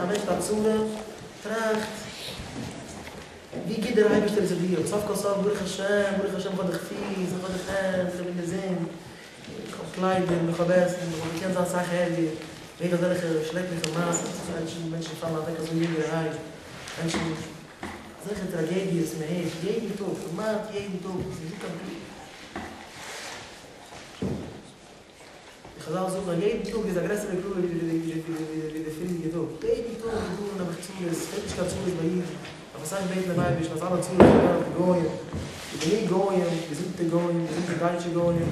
א מענטש האט א צרה, טראכט ווי גוט דער אייבערשטער איז צו דיר, סוף כל סוף ברוך השם, ברוך השם איך האב דיך פיס, איך האב דיך הענט, איך בין געזונט, איך האב קליידער און איך האב עסן, איך וואלט געקענט זיין אסאך ערגער, מ'הערט אזעלכע שרעקליכע מעשות, מענטשן מענטשן פאלן אוועק אזוי יונגערהייט, מענטשן, אזעלכע טראגעדיעס מען הערט יעדן טאג, כמעט יעדן טאג, ס'איז נישטא קיין טאג. די חזל זאגן אז יעדן טאג איז א גרעסערע קללה ווי די פריערדיגע טאג, יעדן טאג איז דא נעבעך צרות, עס פעלט נישט קיין צרות ביי אידן, דארף אסאך בעטן דעם אייבערשטן אז אלע צרות זאלן גיין אויף די גוים, די גענוג גוים, געזונטע גוים, געזונטע דייטשע גוים,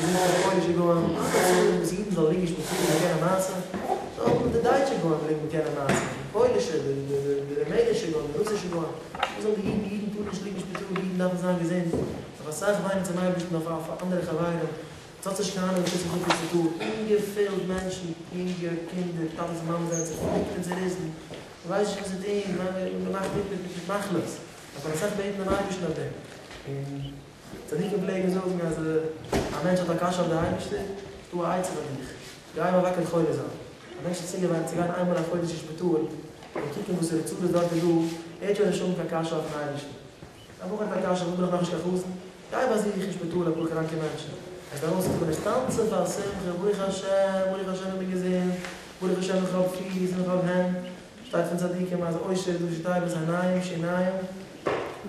געזונטע פוילישע גוים, אלע צרות וואס אידן זאלן ליגן אין שפיטאל מיט יענע מעשה, זאלן די דייטשע גוים ליגן מיט יענע מעשה, די פוילישע, די רומענישע גוים, די רוסישע גוים, וואס זאלן די אידן, אידן טארן נישט ליגן אין שפיטאל, אידן דארפן זיין געזונט, דארף אסאך וויינען צום אייבערשטן אויף אנדערע חברים. ס'האט זיך קיינער נישט צו זאגן ס'איז דא אנגעפילט מענטשן, יונגע קינדער, טאטעס און מאמעס זענען צופליקט און צוריסן, מ'ווייסט נישט וואס צו טון, מ'מאכט מיט מיט מחלות, דארף מען אסאך בעטן דעם אייבערשטן אויף דעם, און צדיקים פלעגן זאגן אז א מענטש האט א קשיא אויף די אייבערשטער, איז דא א עצה פאר דיך, גיי מבקר חולה זיין, א מענטש איז צוגעוואינט צו גיין איינמאל א חודש אין שפיטאל און קוקן וואסערע צרות דארט איז דא, ער האט שוין נישט האבן קיין קשיא אויפן אייבערשטן. א בחור האט א קשיא וואס בין איך נאכנישט קיין חתן? גיי באזוך אין שפיטאל אפאר קראנקע מענטשן, וועסט ארויסקומען און טאנצן פאר שמחה, ברוך השם, ברוך השם איך בין געזונט, ברוך השם איך האב פיס און איך האב הענט, שטייט פון צדיקים אז עושר איז ראשי תיבות עיניים שיניים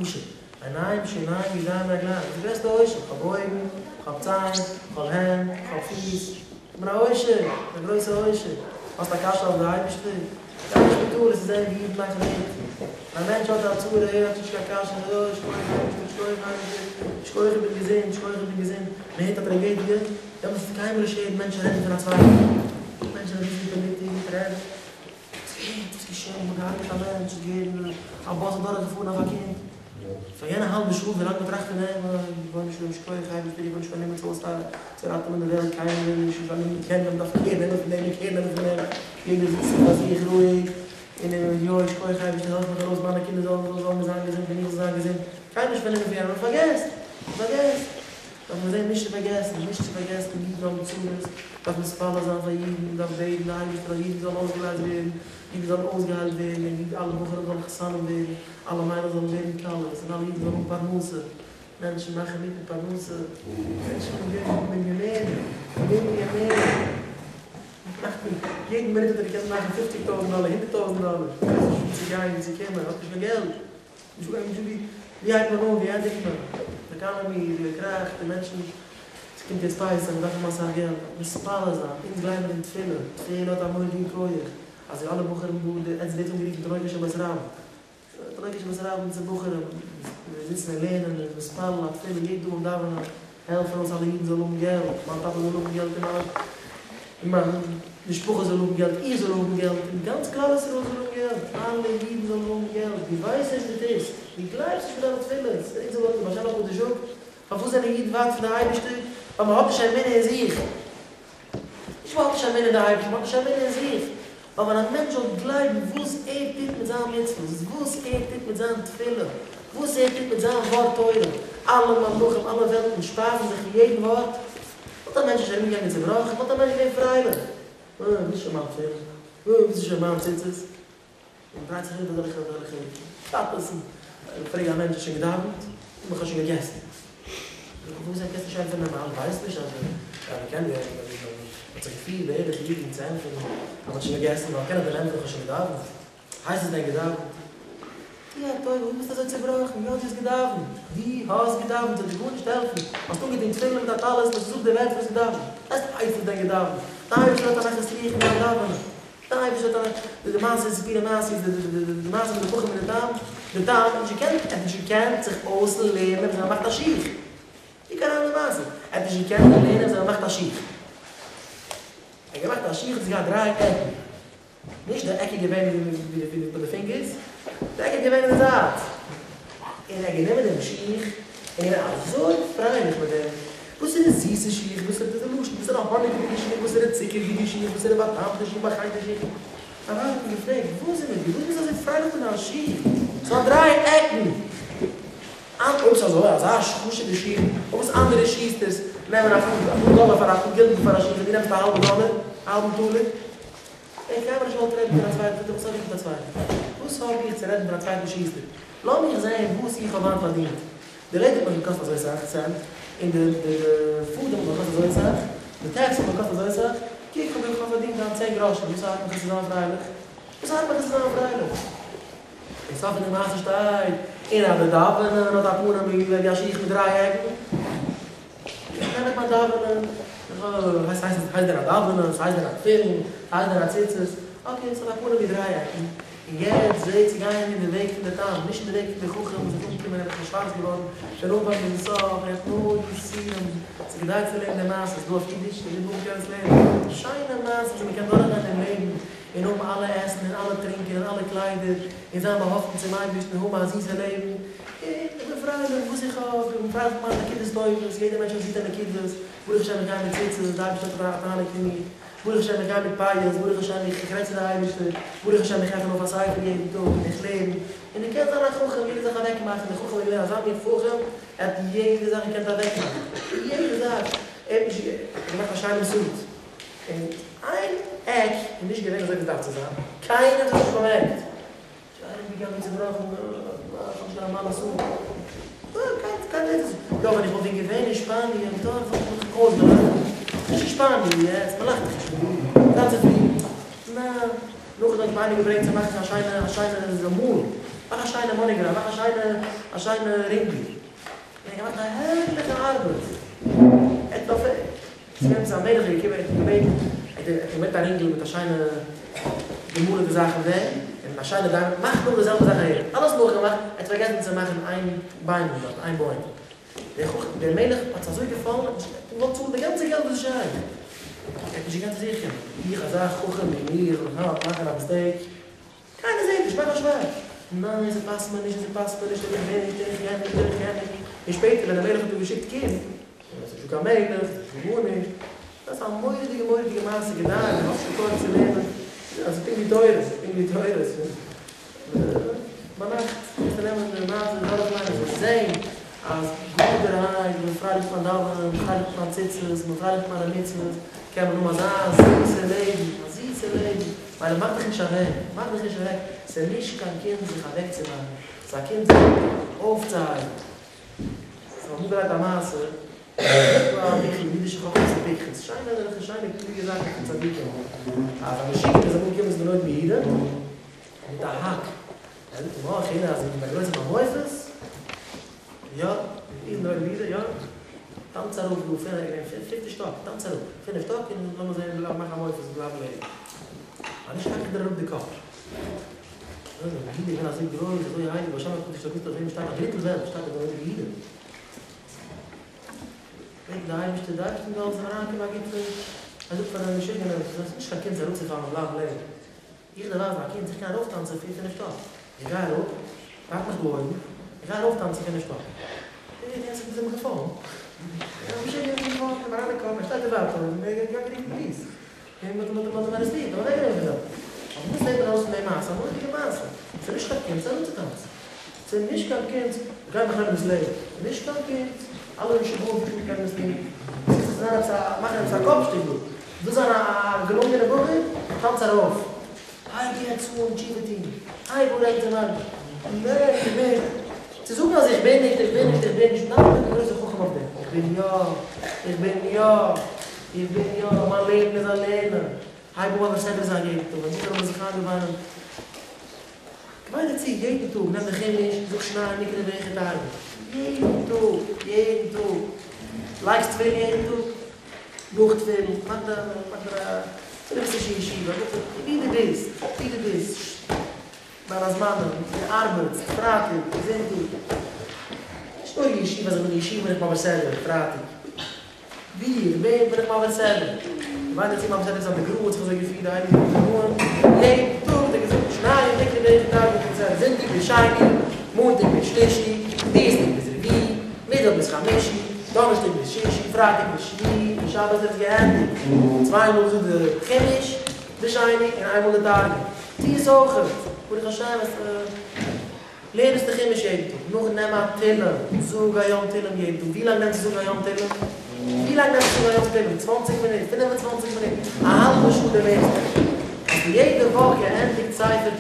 עושר, עיניים שיניים ידיים רגליים, דאס איז די גרעסטע עושר, איך האב אויגן, איך האב ציין, איך האב הענט, איך האב פיס, איך בין א עושר, א גרויסע עושר, האסט א קשיא אויף די אייבערשטער? גיי אין שפיטאל וועסטו זען ווי אידן מאכן מיט. ווען א מענטש האט א צרה ער האט נישט קיין קשיא ער זאגט שכוח אייבערשטער שכוח אייבערשטער שכוח איך בין געזונט שכוח איך בין געזונט מען הערט א טראגעדיע דעמאלטס וועסטו קיינמאל נישט הערן מענטשן רעדן פון א צווייטן מענטשן זענען ביזי מיט פאליטיק מיט רעדן וואס געהערט וואס געשען מען האט געהארגעט א מענטש האסט געהערט א באס האט דורכגעפארן אויף א קינד פאר יענע האלבע שעה ווילאנג מען טראכט פון דעם, אוי רבונו של עולם שכוח אייבערשטער איך בין נישט פארנומען צו אויסטיילן צו ראטעווען די וועלט, קיינער איז נישט פארנומען מיט יענעם, מ'דארף קעיר נעמען פון דעם און קעיר נעמען פון דעם, יעדער זיצט זיך ביי זיך רואיג און און יוי שכוח אייבערשטער העלף מיך ארויס מיינע קינדער זאלן זאלן זיין געזונט און איך זאל זיין געזונט, קיינער נישט פארנומען פון יענעם, מען פארגעסט, מען פארגעסט, דארף מען זען נישט צו פארגעסן, נישט צו פארגעסן, אידן האבן צרות, דארף מתפלל זיין פאר אידן, מען דארף בעטן די אייבערשטער אז אידן זאלן אויסגעלייזט ווערן, אידן זאלן אויסגעהיילט ווערן און אידן אלע בחורים זאלן חתנים ווערן, אלע מיידלעך זאלן ווערן כלות און אלע אידן זאלן האבן פרנסה, מענטשן מאכן מיט מיט פרנסה, מענטשן ווערן מיליאנערן, מיליאנערן, מאכט מיט, יעדן מינוט האט ער געקענט מאכן פופציג טויזנט דאלער, הונדערט טויזנט דאלער, ווייסט נישט וואו צו גיין, וואו צו קומען, האט נישט קיין געלט, נישט דא קיין ווי, ווי הייבט מען אן, ווי ענדיגט מען, די עקאנאמי איז געקראכט, די מענטשן, ס'קומט יעצט פסח, מ'דארף האבן אסאך געלט, מתפלל זיין, אונז גלייבן אין תפילה, תפילה האט א מורא'דיגע כח, אז אלע בחורים דא, די עטס ווערט אנגערופן תינוקות של בית רבן, תינוקות של בית רבן צו בחורים, מיר זיצן און לערנען און מתפלל א תפילה יעדן טאג ביים דאווענען, העלף ארויס אלע אידן זאלן האבן געלט, מיין טאטע זאל האבן געלט און מיין און מיין משפחה זאל האבן געלט, איך זאל האבן געלט, און גאנץ כלל ישראל זאל האבן געלט, אלע אידן זאלן האבן געלט, דו ווייסט נישט וואס דו טוסט, דו גלייבסט נישט מיט דיינע תפילות, אונז האבן דער בעל שם הקדוש זאגט, פארוואס זענען אידן ווייט פון די אייבערשטער? ווייל מען האט נישט אמונה אין זיך. נישט מען האט נישט אמונה אין די אייבערשטער, מען האט נישט אמונה אין זיך. ווייל ווען א מענטש זאל גלייבן וואס ער טוט מיט זיין מצוות, וואס ער טוט מיט זיין תפילה, וואס ער טוט מיט זיין ווארט תורה, אלע מלאכים, אלע וועלטן שפייזן זיך אין יעדן ווארט, וואלט א מענטש נישט ארומגעגאנגען צעבראכן, וואלט א מענטש געווען פרייליך. אה, וואס איז שוין מיין תפילה? אה, וואס איז שוין מיין ציצית? און דרייט זיך ארום אזעלכע אזעלכע טאטעס און פרעג א מענטש האסט שוין געדאווענט? איך האב שוין געגעסן. פארוואס קענסטו נישט ענטפערן נארמאל? ווייסט נישט אז מען קען ווערן האט זיך געפירט בערך אידן צו ענטפערן אז מען האט שוין געגעסן ווייל קען איך דען ענטפערן איך האב שוין געדאווענט? הייסט עס דען געדאווענט? טו א טובה וואס ביסטו אזוי צובראכן? יא דו האסט געדאווענט! דו האסט געדאווענט! ס'וועט דיר גארנישט העלפן! האסט אנגעטון תפילין מיט א טלית און האסט געזאגט די ווערטער האסט געדאווענט! הייסט עס דען געדאווענט? די אייבערשטער האט א נחת רוח אין דיין דאווענען! די אייבערשטער האט א די מעשה איז סיפורי מעשיות די די די מעשה מיט די בחור מיט די תם די תם האט נישט געקענט ער האט נישט געקענט זיך אויסלערנען וויאזוי מען מאכט א שיך קוק אריין אין די מעשה ער האט נישט געקענט לערנען וויאזוי מען מאכט א שיך ער האט געמאכט א שיך האט עס געהאט דריי עקן נישט די עק איז געווען ווי די ווי די פינגערס די עק איז געווען אין די זייט און ער האט גענומען דעם שיך און געווען אזוי פרייליך מיט דעם. וואסערע זיסע שיך, וואסערע די לשון, וואסערע האניגדיגע שיך, וואסערע צוקערדיגע שיך, וואסערע באטאמטע שיך, בא'חנ'טע שיך. זיין ווייב האט אים געפרעגט, וואס איז מיט דיר, וואס ביסטו אזוי פרייליך מיט דיין שיך? ס'האט דריי עקן! אנ אויב ס'איז אזוי, אזא חשוב'ע שיך, פארוואס אנדערע שוסטערס נעמען א פאר דאלער פאר א פאר גילדן פאר א שיך און דו נעמסט א האלבע דאלער, א האלבן טאלער? ער האט קיינמאל נישט געוואלט רעדן פון א צווייטן, זאגט ער וואס האב איך מיט א צווייטן? וואס האב איך צו רעדן פון א צווייטן שוסטער? לאמיך זען וואס איך האב היינט פארדינט. די לעדער האט מיך געקאסט אזוי סאך סענט, און די די פאדעם האט מיך געקאסט אזוי סאך, די טעקס האט מיך געקאסט אזוי סאך, קוק האב איך האב פארדינט היינט צען גראשן, וואס ארט מיך עס צו זיין פרייליך? וואס ארט מיך עס צו זיין פרייליך? אין סוף פון די מעשה שטייט, און אז די דאווענען האט א פנים ווי א שיך מיט דריי עקן. איך נעם מיט מיין דאווענען, הייסט הייסט דען א דאווענען, ס'הייסט דען א תפילין, ס'הייסט דען א ציצית, okay, ס'האט א פנים ווי דריי עקן, און יעצט זעה צו גיין אין די וועג פון די תם, נישט אין די וועג פון די חכם וואס איז אנגעקומען און עפעס שווארץ געווארן פון אנפאנג ביזן סוף, ער האט נאר יסורים, ס'איז כדאי צו לערנען די מעשה, ס'איז דא אויף אידיש, יעדער בחור קען עס לערנען, שיינע מעשה ווי מ'קען דורכגיין דעם לעבן און האבן אלע עסן און אלע טרינקען און אלע קליידער און זיין באהאפטן צום אייבערשטן און האבן א זיסע לעבן, און איך בין פרייליך וואס איך האב, איך בין פרייליך מיט מיינע נקודות טובות, יעדער מענטש האט זיך נקודות, ברוך השם איך גיי מיט ציצית, די אייבערשטער האט א תענוג פון מיר, ברוך השם איך גיי מיט פאות, ברוך השם איך רעד צו די אייבערשטער, ברוך השם איך עפען אויף א ספר יעדן טאג און איך לערן, און דו קענסט זיין א חכם, יעדע זאך אוועק מאכן, דער חכם איז געווען אזא מין חכם, ער האט יעדע זאך געקענט אוועק מאכן, יעדע זאך, ער האט נישט געמאכט א שיינעם סוט, און איין עק איז נישט געווען אזוי ווי עס דארף צו זיין, קיינער האט עס נישט באמערקט. שוין געגאנגען צובראכן, איך האב נישט קיין נארמאלע סוט. קיינער זעט עס נישט. יא, ווען איך וואלט ווען געווען אין שפאניע, דארט וואלט מען מיך אויסגעלאכט. נישט אין שפאניע יעצט, מען לאכט דאך נישט פון דא. זיי צופרידן. נע, נאכדעם האט מיר איינער געברענגט צו מאכן א שיינע, א שיינע זמול. מאך א שיינע מאניגראם, מאך א שיינע, א שיינע רינגל. און ער האט געמאכט א הערליכע ארבעט. ער האט נאך, ס'איז געווען עפעס א מלך איז געקומען, ער האט אים געבעטן, ער האט אים געברענגט א רינגל מיט א שיינע געמאלעטע זאך אויף דעם, און א שיינע diamond, מאך נאך די זעלבע זאך אהער, אלעס נאכגעמאכט, ער האט פארגעסן צו מאכן איין ביימל דארט, איין בוים. דער חכם, דער מלך האט זיך אזוי געפאלן, ער האט געוואלט צאלן די גאנצע געלט וואס איז שייך. ער האט נישט געקענט צו זיך קומען, איך אזא חכם ווי מיר זאל איך היינט מאכן א mistake? קיינער זעט נישט, מאך א שווייג. ניין, ס'פאסט מיר נישט, ס'פאסט מיר נישט, איך בין נישט, איך קען נישט, איך קען נישט. און שפעטער ווען דער מלך האט אים געשיקט קום, און עס איז נישטא קיין מלך, עס איז נישטא גארנישט. דאס איז א מורא'דיגע מורא'דיגע מעשה, כדאי, מען האט נישט קיין כח צו לערנען. עס איז פונקט ווי תורות, פונקט ווי תורות. ביינאכט קענסטו נעמען די מעשה און דורכליינען, זאלסט זען אז גראדערהייט, מען איז פרייליך מיט מיין דאווענען, מען איז פרייליך מיט מיין ציצית, מען איז פרייליך מיט מיינע מצוות, קען מען האבן אזא זיסע לעבן, א זיסע לעבן. מילא מאך דיך נישט אוועק, מאך דיך נישט אוועק, ס'איז נישט קיין קונץ זיך אוועקצומאכן, ס'איז א קונץ זיך אויפצוהייבן. ס'האט אמאל געהאט א מעשה, ס'איז דא א ביכל אידישע חכמות און פיקחות, שיינע אזעלכע שיינע קלוגע זאכן פון צדיקים, אז א משוגענער איז אמאל געקומען צו די נודע ביהודה מיט א האק, ער זאגט אים, אה, איך הער אז איר זענט א גרויסער בעל מופת, יא, איך בין נודע ביהודה, יא, טאנץ ארויף דא פון פיפטע שטאק, טאנץ אראפ פינף שטאק און לאמיר זען ווי לאנג מאך א מופת און בלייבן לעבן. אז נישט האק איך דיר אראפ די קאפ. נודע ביהודה איז געווען אזוי גרויס, אזוי הייליג, בעל שם הקדוש האט געוואוסט אויף אים שטייט א דריטל וועלט שטייט אויף נודע ביהודה. בעט די אייבערשטער, די אייבערשטער זאל זיך אריינקומען א גוטע, ער זאגט פאר די משוגענער, עס איז נישט קיין קונץ אראפצופאלן און בלייבן לעבן. איך דערווייז א קונץ, איך קען ארויפטאנצן פיר פינף שטאק. איך גיי אראפ, ווארט מיך דא אויבן, איך גיי ארויפטאנצן פינף שטאק. און יענער זאגט, זיי זענען געפאלן. יא, משוגע איז געפאלן, אים אריינגעקאלט, ער שטייט דערווייל אויבן, ער איז געגאנגען רופן פאליס. און מ'האט אים ארעסטירט, און אוועקגענומען פון דארט. אבער וואס לערנט מען ארויס פון די מעשה? א מורא'דיגע מעשה. ס'איז נישט קיין קונץ ארויפצוטאנצן. ס'איז נישט קיין קונץ, גיי מיך נעמען דאס לעבן. ס'איז נישט קיין קונץ, אלע משוגעים פון קענען עס טון. ס'איז זיין עפעס א, מאכן עפעס א קאפ שטיקל. ווילסט זיין א געלונגענע בחור? טאנץ ארויף. הייב יעצט אן תשובה טון. הייב אן רעדן צום אייבערשטן. נע, איך בין. צו זאגן אז איך בין נישט, איך בין נישט, איך בין נישט, דארף מען א גרויסע חכם אויף דעם. איך בין יא, איך בין יא, איך בין יא, מיין לעבן איז א לערנען. הייב אן מעביר סדרה זיין יעדן טאג, ווען זאגט ער זיך איינגעוויינען. געוויין דיר צו יעדן טאג, נעם די חומש, זאג שנים מקרא ואחד תרגום. יעדן טאג, יעדן טאג. לייגסט תפילין יעדן טאג? נאך תפילין, מאך דיר מאך דיר א אפילו ביסט נישט אין ישיבה, ווי דו ביסט, ווי דו ביסט, בין הזמנים, דו ארבעטסט, פרייטאג, זונטאג, נישט נאר אין ישיבה, אז איך בין אין ישיבה בין איך מעביר סדרה, פרייטאג, ווי איך בין בין איך מעביר סדרה, כ'מיין דערצו מעביר סדרה זיין די גר"א האט זיך אזוי געפירט די הייליגע גר"א יעדן טאג האט ער געזאגט שנים מקרא ואחד תרגום פון זונטאג ביז שני, מאנטאג ביז שלישי, דינסטאג ביז רביעי, מיטוואך ביז חמישי, דאנערשטאג ביז שישי, פרייטאג ביז שביעי, און שבת איז געענדיגט. צוויי מאל זאגט די חומש די שני און איין מאל די תרגום. טו עס אויכעט, ברוך השם אז לערנסט די חומש יעדן טאג. נאכדעם נעם א תהלים, זאג א יום תהלים יעדן טאג. ווי לאנג נעמט צו זאגן א יום תהלים? ווי לאנג נעמט צו זאגן א יום תהלים? צוואנציג מינוט? פינף און צוואנציג מינוט? א האלבע שעה די לערנסט? האסטו יעדע וואך געענדיגט ספר.